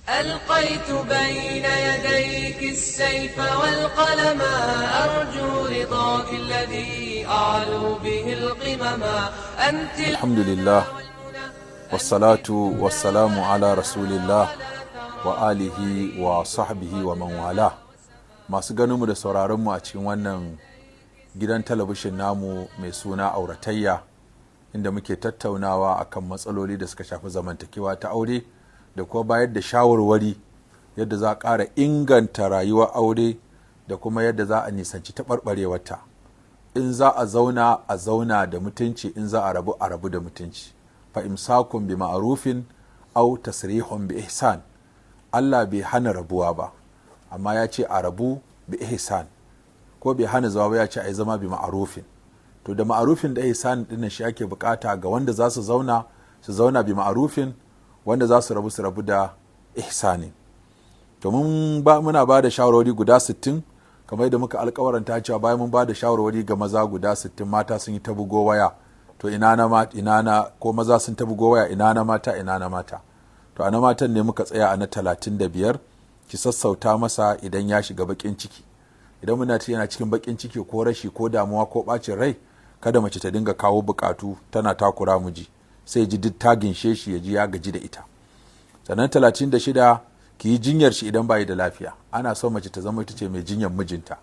ألقيت بين يديك السيف والقلم، أرجو رضاك الذي أعلو به القمم. أنت الحمد لله والصلاة والسلام على رسول الله وآله وصحبه ومن والاه. Masu ganinmu da sauraronmu a cikin wannan gidan talabishin namu mai suna Auratayya, inda muke tattaunawa akan matsaloli da suka shafi zamantakewa ta aure da kuma bayar da shawarwari yadda za a ƙara inganta rayuwar aure da kuma yadda za a nisanci taɓarɓarewarta. In za a zauna, a zauna da mutunci; in za a rabu, a rabu da mutunci. Fa imsakun bi ma'rufin aw tasrihun bi ihsan. Allah bai hana rabuwa ba, amma ya ce a rabu bi ihsan. Ko bai hana zama ba, ya ce a yi zama bi ma'rufin. To, da ma'rufin da ihsan dinnan shi ake bukata ga wanda za su zauna, su zauna bi ma'rufin; wanda za su rabu, su rabu da ihsani. To, mun ba muna ba da shawarwari guda 60 kamar yadda muka alkawaranta cewa bayan mun ba da shawarwari ga maza guda 60, mata sun yi ta bugo waya, to ina na ma, ina na, ko maza sun ta bugo waya, ina na mata, ina na mata. To, a na matan ne muka tsaya a na 35: ki sassauta masa idan ya shiga bakin ciki. Idan muna ce yana cikin bakin ciki ko rashi ko damuwa ko bacin rai, kada mace ta dinga kawo bukatu tana takura miji, sai ji duk ta ginshe shi, ya ji ya gaji da ita. Sannan 36, ki yi jinyar shi idan bayi da lafiya. Ana son mace ta zama ita ce mai jinyar mijinta,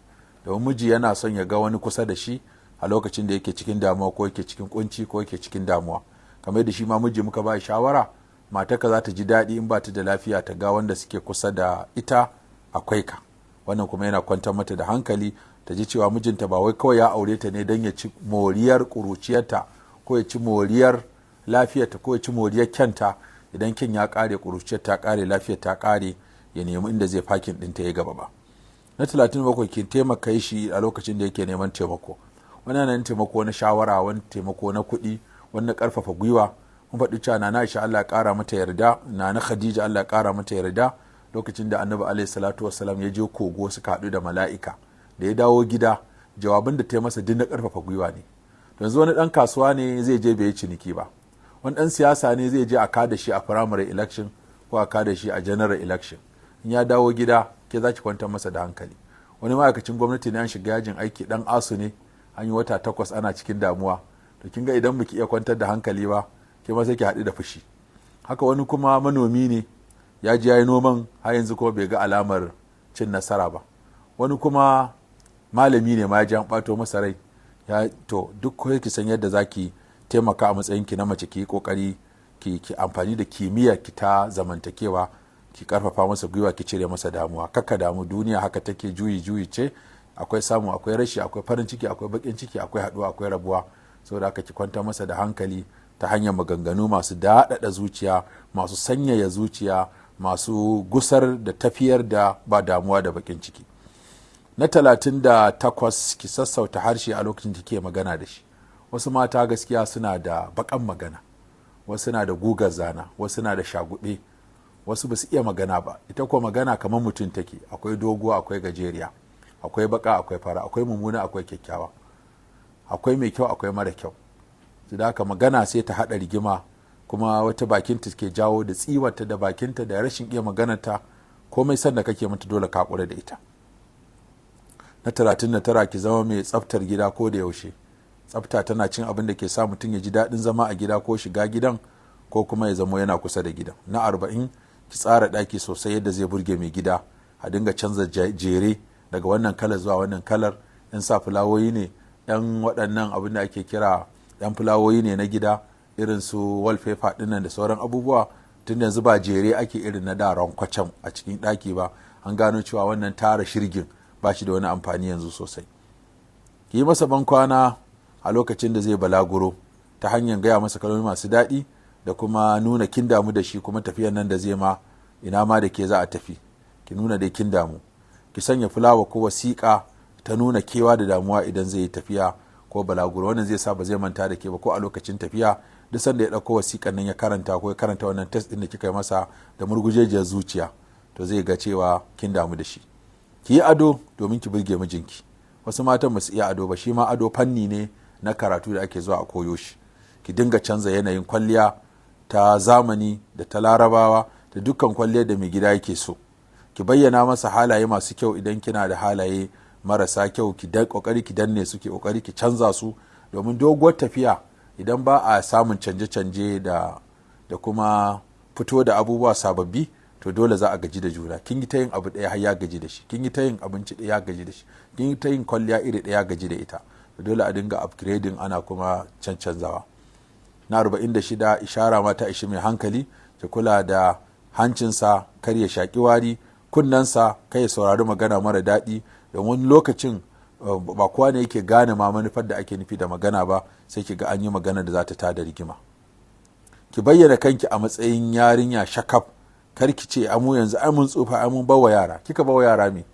domin miji yana son ya ga wani kusa da shi a lokacin da yake cikin damuwa ko yake cikin kunci ko yake cikin damuwa. Kamar yadda shi ma miji muka ba shawara, matarka za ta ji daɗi in ba ta da lafiya ta ga wanda suke kusa da ita akwai ka. Wannan kuma yana kwantar mata da hankali, ta ji cewa mijinta ba wai kawai ya aure ta ne don ya ci moriyar ƙuruciyarta ko ya ci moriyar lafiyarta ko ya ci moriyar kyanta, idan kyan ya ƙare, ƙuruciyar ta ƙare, lafiyar ta ƙare, ya nemi inda zai fakin ɗinta ya gaba ba. Na 37, ki taimaka shi a lokacin da yake neman taimako. Wannan nan taimako na shawara, wani taimako na kuɗi, wani na ƙarfafa gwiwa. Mun faɗi cewa Nana Aisha, Allah ya ƙara mata yarda, Nana Khadija, Allah ya ƙara mata yarda, lokacin da Annabi alaihi salatu wassalam ya je kogo suka haɗu da mala'ika, da ya dawo gida, jawabin da ta yi masa duk na ƙarfafa gwiwa ne. Yanzu wani ɗan kasuwa ne zai je bai yi ciniki ba, wani ɗan siyasa ne zai je a kada shi a primary election ko a kada shi a general election. In ya dawo gida, ke za ki kwantar masa da hankali. Wani ma'aikacin gwamnati ne, an shiga yajin aiki, ɗan ASUU ne, an yi wata 8 ana cikin damuwa. To, kin ga idan baki iya kwantar da hankali ba, ke ma sai ki haɗu da fushi. Haka wani kuma manomi ne, ya ji ya yi noman, har yanzu kuma bai ga alamar cin nasara ba. Wani kuma malami ne ma, ya ji an ɓato masa rai ya. To, duk ko ki san yadda zaki taimaka a matsayin ki na mace, ki yi kokari ki amfani da kimiyyar ki ta zamantakewa, ki karfafa masa gwiwa, ki cire masa damuwa. Kakka damu, duniya haka take, juyi juyi ce, akwai samu, akwai rashi, akwai farin ciki, akwai bakin ciki, akwai haduwa, akwai rabuwa. Saboda haka ki kwantar masa da hankali ta hanyar maganganu masu daɗaɗa zuciya, masu sanyaya zuciya, masu gusar da tafiyar da ba damuwa da bakin ciki. Na 38, ki sassauta harshe a lokacin da kike magana da shi. Wasu mata gaskiya suna da bakan magana, wasu suna da gugar zana, wasu suna da shagube, wasu ba su iya magana ba. Ita kuwa magana kamar mutum take: akwai doguwa, akwai gajeriya, akwai baka, akwai fara, akwai mummuna, akwai kyakkyawa, akwai mai kyau, akwai mara kyau. Da haka magana sai ta haɗa rigima. Kuma wata bakinta ke jawo da tsiwarta da bakinta da rashin iya maganarta, komai sanda kake mata dole ka haƙura da ita. Na 39, ki zama mai tsaftar gida ko da yaushe. Tsafta tana cin abin da ke sa mutum ya ji daɗin zama a gida ko shiga gidan ko kuma ya zamo yana kusa da gidan. Na 40, ki tsara ɗaki sosai yadda zai burge mai gida. A dinga canza jere daga wannan kalar zuwa wannan kalar. In sa fulawoyi ne, yan waɗannan abin da ake kira yan fulawoyi ne na gida, irin su wallpaper dinnan da sauran abubuwa. Tun yanzu ba jere ake irin na da rankwacen a cikin ɗaki ba. An gano cewa wannan tara shirgin ba shi da wani amfani yanzu sosai. Ki yi masa bankwana a lokacin da zai balaguro ta hanyar gaya masa kalmomi masu daɗi da kuma nuna kin damu da shi, kuma tafiyan nan da zai ma, ina ma da ke za a tafi, ki nuna dai kin damu. Ki sanya fulawa ko wasiƙa ta nuna kewa da damuwa idan zai yi tafiya ko balaguro. Wannan zai sa ba zai manta da ke ba ko a lokacin tafiya. Duk sanda ya ɗauko wasiƙan nan ya karanta, ko ya karanta wannan text ɗin da kika yi masa da murgujejiyar zuciya, to zai ga cewa kin damu da shi. Ki yi ado domin ki burge mijinki. Wasu matan ba su iya ado ba. Shi ma ado fanni ne na karatu da ake zuwa a koyo shi. Ki dinga canza yanayin kwalliya ta zamani da ta Larabawa. da dukkan kwalliyar da mai gida yake so. Ki bayyana masa halaye masu kyau. Idan kina da halaye marasa kyau, ki dan kokari ki danne su, ki kokari ki canza su, domin doguwar tafiya idan ba a samun canje-canje da kuma fito da abubuwa sababbi, to dole za a gaji da juna. Kin yi ta yin abu ɗaya har ya gaji da shi, kin yi ta yin abinci ɗaya ya gaji da shi, kin yi ta yin kwalliya iri ɗaya ya gaji da ita. To dole a dinga upgrading, ana kuma cancanzawa. Na 46, ishara ma ta ishi mai hankali. Ki kula da hancinsa kar ya shaƙi wari, kunnensa kai ya saurari magana mara daɗi, don wani lokacin ba kowa ne yake gane ma manufar da ake nufi da magana ba, sai ki ga an yi magana da za ta tada rigima. Ki bayyana kanki a matsayin yarinya shakaf. Kar ki ce amu yanzu ai mun tsufa, ai mun bawa yara. Kika bawa yara me?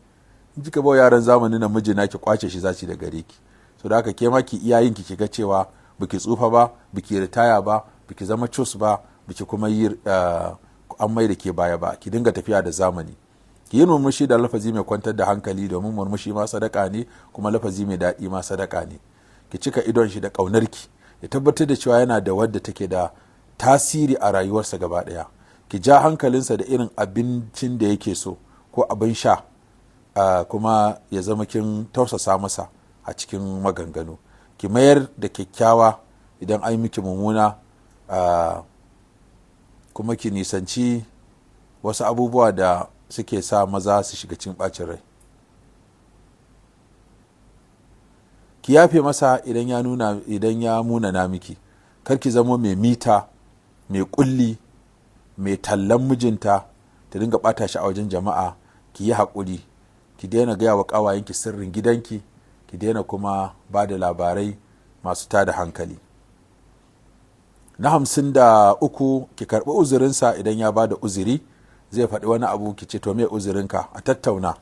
In kika bawa yaran zamanin nan, mijina ki kwace shi zaci da gare ki. So da haka ke ma ki iya yin ki ga cewa biki tsufa ba, biki ritaya ba, biki zama cus ba, biki kuma yi an mai da ke baya ba. Ki dinga tafiya da zamani. Ki yi murmushi da lafazi mai kwantar da hankali, domin murmushi ma sadaka ne, kuma lafazi mai daɗi ma sadaka ne. Ki cika idon shi da ƙaunarki, ya tabbatar da cewa yana da wadda take da tasiri a rayuwarsa gaba ɗaya. Ki ja hankalinsa da irin abincin da yake so ko abin sha, kuma ya zama kin tausasa masa a cikin maganganu. Ki mayar da kyakkyawa idan an yi miki mummuna, kuma ki nisanci wasu abubuwa da suke sa maza su shiga cikin ɓacin rai. Ki yafe masa idan ya nuna idan ya munana miki. Kar ki zamo mai mita, mai kulli, mai tallan mijinta, ta dinga ɓata shi a wajen jama'a. Ki yi haƙuri, ki daina gaya wa ƙawayenki sirrin gidanki, ki daina kuma ba da labarai masu tada hankali. Na 53, ki karɓi uzurinsa idan ya ba da uzuri. Zai faɗi wani abu, ki ce, "To, me uzurinka?" A tattauna.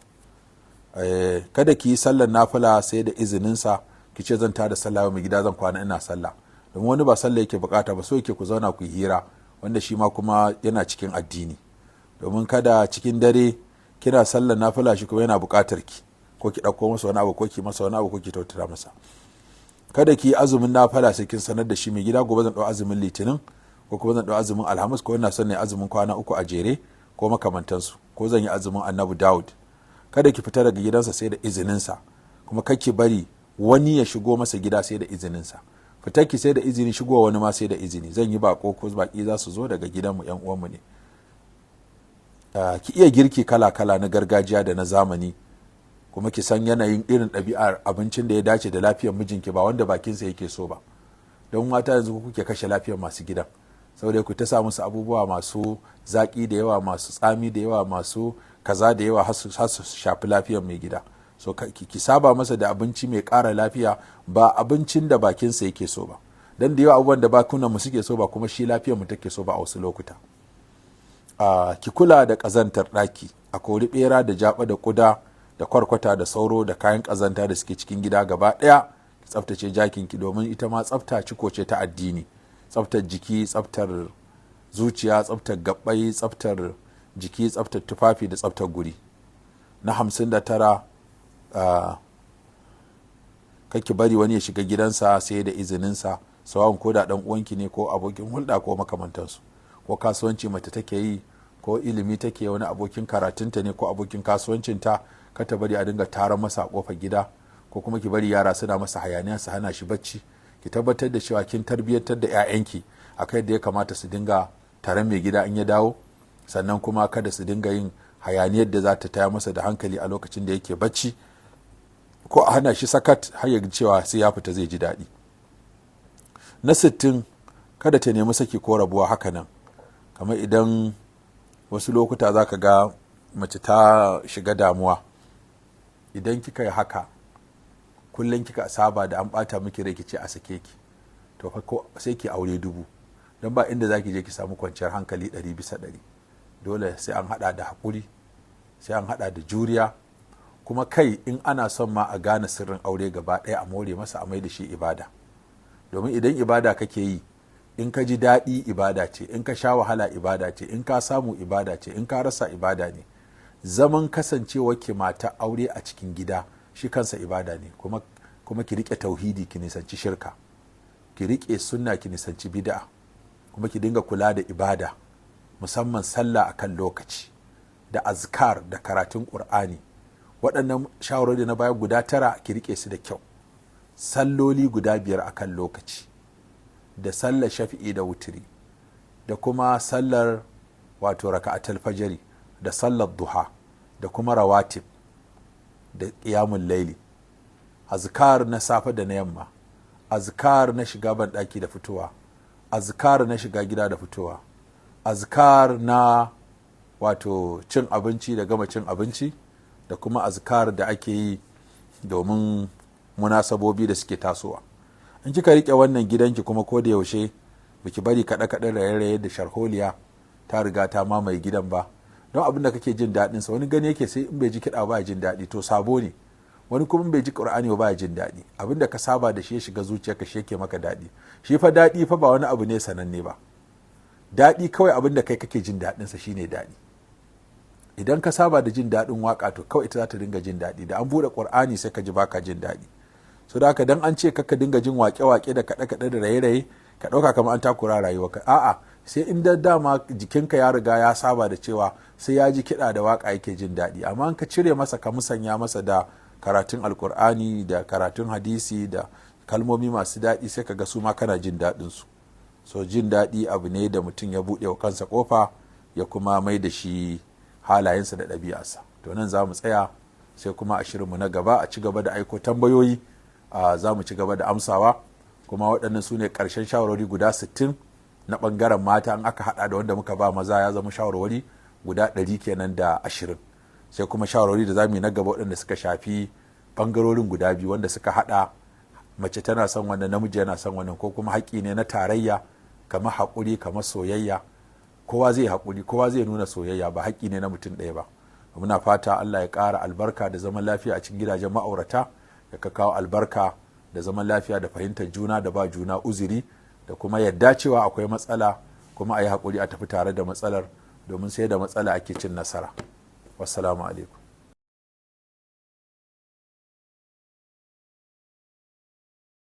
Kada ki yi sallar nafila sai da izininsa. Ki ce, "Zan tada sallah mai gida, zan kwana ina sallah," domin wani ba sallah yake bukata ba, so yake ku zauna ku yi hira, wanda shi ma kuma yana cikin addini. Domin kada cikin dare kina sallar nafila, shi kuma yana bukatar ki, ko ki ɗauko masa wani abu, ko ki masa wani abu, ko ki tautara masa. Kada ki yi azumin nafila sai kin sanar da shi: "Mai gida, gobe zan ɗau azumin Litinin, ko kuma zan ɗau azumin Alhamis, ko ina son ne azumin kwana 3 a jere, ko makamantansu, ko zan yi azumin Annabi Dawud." Kada ki fita daga gidansa sai da izininsa, kuma kar ki bari wani ya shigo masa gida sai da izininsa. Fitar ki sai da izini, shigowa wani ma sai da izini. Zan yi bako ko baki za su zo daga gidanmu, yan uwanmu ne. Ki iya girki kala-kala na gargajiya da na zamani, kuma ki san yanayin irin ɗabi'ar abincin da ya dace da lafiyar mijinki, ba wanda bakinsa yake so ba. Don mata yanzu kuke kashe lafiyar masu gidan, saboda ku ta sa musu abubuwa masu zaƙi da yawa, masu tsami da yawa, masu kaza da yawa, har su shafi lafiyar mai gida. So ki saba masa da abinci mai ƙara lafiya, ba abincin da bakinsa yake so ba, don da yawa abubuwan da bakunan mu suke so ba kuma shi lafiyar mu take so ba a wasu lokuta. Ki kula da ƙazantar ɗaki. A kori ɓera da jaɓa da ƙuda da kwarkwata da sauro da kayan ƙazanta da suke cikin gida gaba ɗaya. Ki tsaftace jakinki, domin ita ma tsafta ciko ce ta addini: tsaftar jiki, tsaftar zuciya, tsaftar gabbai, tsaftar jiki, tsaftar tufafi da tsaftar guri. Na 59, ki bari wani ya shiga gidansa sai da izininsa, sawa'un ko da ɗan uwanki ne ko abokin hulɗa ko makamantansu, ko kasuwanci mace take yi ko ilimi take, wani abokin karatunta ne ko abokin kasuwancinta, ka ta bari a dinga taron masa a kofar gida, ko kuma ki bari yara suna masa hayaniya su hana shi bacci. Ki tabbatar da cewa kin tarbiyyantar da 'ya'yanki akai da ya kamata su dinga taron mai gida in ya dawo, sannan kuma kada su dinga yin hayaniyar da za ta taya masa da hankali a lokacin da yake bacci, ko a hana shi sakat har ya cewa sai ya fita zai ji daɗi. Na 60, kada ta nemi saki ko rabuwa haka nan. Kamar idan wasu lokuta za ka ga mace ta shiga damuwa, idan kika yi haka kullum, kika saba da an bata miki rai ki ce a sake ki, to fa ko sai ki aure 1000, don ba inda za ki je ki samu kwanciyar hankali 100%. Dole sai an hada da haƙuri, sai an hada da juriya. Kuma kai, in ana son ma a gane sirrin aure gaba ɗaya, a more masa, a mai da shi ibada. Domin idan ibada kake yi, in ka ji daɗi ibada ce, in ka sha wahala ibada ce, in ka samu ibada ce, in ka rasa ibada ne. Zaman kasancewa ke mata aure a cikin gida shi kansa ibada ne. Kuma ki riƙe tauhidi, ki nisanci shirka, ki riƙe sunna, ki nisanci bid'a, kuma ki dinga kula da ibada. Musamman sallah akan lokaci da azkar da karatun ƙur'ani. Waɗannan shawarwari na baya guda 9 ki rike su da kyau. Salloli guda 5 akan lokaci, da sallar shafi'i da wutiri, da kuma sallar wato raka'atul fajri, da sallar duha, da kuma rawatib, da qiyamul laili, azkar na safe da na yamma, azkar na shiga banɗaki da fitowa, azkar na shiga gida da fitowa, azkar na wato cin abinci da gama cin abinci, da kuma azkar da ake yi domin munasabobi da suke tasowa. In kika rike wannan gidanki kuma ko da yaushe baki bari kaɗe-kaɗe, raye-raye da sharholiya ta riga ta mamaye gidan ba. Don abin da kake jin daɗin sa, wani gani yake sai in bai ji kiɗa ba jin daɗi, to sabo ne. Wani kuma in bai ji Qur'ani ba jin daɗi. Abin da ka saba da shi ya shiga zuciyarka, shi yake maka daɗi. Shi fa daɗi fa ba wani abu ne sananne ba. Daɗi kawai abin da kai kake jin daɗin sa shine daɗi. Idan ka saba da jin daɗin waka, to kawai ita za ta dinga jin daɗi. Da an buɗe Qur'ani sai ka ji baka jin daɗi. So da haka dan an ce kaka dinga jin waƙe-waƙe da kaɗe-kaɗe da raye-raye, ka ɗauka kamar an takura rayuwarka. A'a, sai in da dama jikinka ya riga ya saba da cewa sai ya ji kiɗa da waƙa yake jin daɗi. Amma in ka cire masa, ka musanya masa da karatun Alkur'ani da karatun hadisi da kalmomi masu daɗi, sai ka ga su ma kana jin daɗin su. So jin daɗi abu ne da mutum ya buɗe wa kansa ƙofa, ya kuma mai da shi halayensa da ɗabi'arsa. To nan za mu tsaya, sai kuma a shirinmu na gaba. A ci gaba da aiko tambayoyi, za mu ci gaba da amsawa. Kuma waɗannan su ne ƙarshen shawarwari guda 60 na ɓangaren mata. In aka haɗa da wanda muka ba maza, ya zama shawarwari guda 100 kenan da 20. Sai kuma shawarwari da za mu yi na gaba, waɗanda suka shafi ɓangarorin guda biyu, wanda suka haɗa mace tana son wannan, namiji yana son wannan, ko kuma haƙƙi ne na tarayya, kamar haƙuri, kamar soyayya. Kowa zai haƙuri, kowa zai nuna soyayya, ba haƙƙi ne na mutum ɗaya ba. Muna fata Allah ya ƙara albarka da zaman lafiya a cikin gidajen ma'aurata, ya ka kawo albarka da zaman lafiya da fahimtar juna da ba juna uzuri, da kuma yadda cewa akwai matsala, kuma a yi haƙuri a tafi tare da matsalar, domin sai da matsala ake cin nasara. Wassalamu alaikum.